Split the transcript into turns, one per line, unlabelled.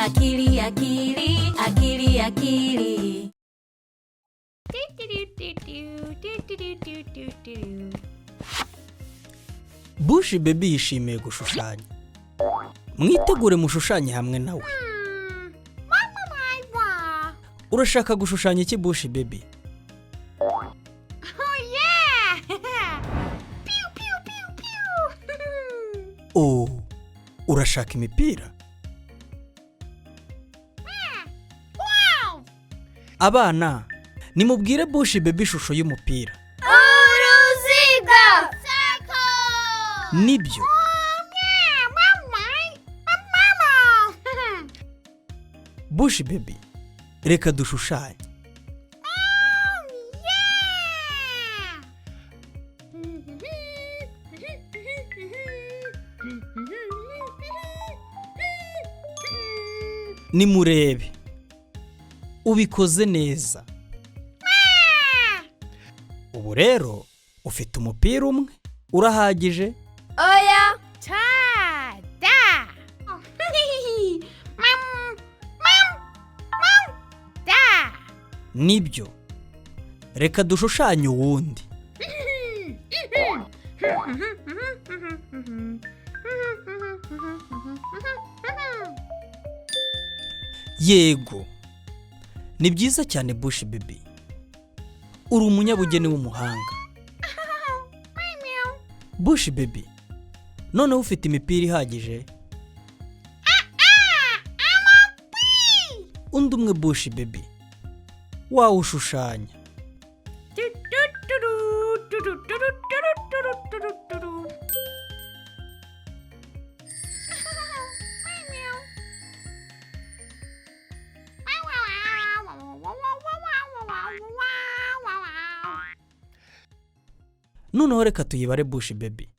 Akili akili akili akili.
Bush Baby yishimiye gushushanya. Mwitegure mushushanye hamwe nawe. Urashaka gushushanya iki, Bush Baby?
Oh yeah! Pew pew pew pew!
Oh, urashaka imipira?
Wow!
Abana, nimubwire Bush Baby ishusho y'umupira.
Uruziga! Circle!
Nibyo.
Oh yeah! Mama! Mama!
Bush Baby, reka dushushanye.
Oh yeah!
Nimurebe, ubikoze neza. Ubu rero ufite umupira umwe, urahagije.
Oya! Ta da! Mam! Mam! Mam! Da!
Nibyo, reka dushushanye uwundi. Yego, ni byiza cyane, Bush Baby, uri umunyabugeni w'umuhanga. Bush Baby, noneho ufite imipira ihagije. Undi umwe, Bush Baby, wawushushanya. Noneho reka tuyibare, Bush Baby.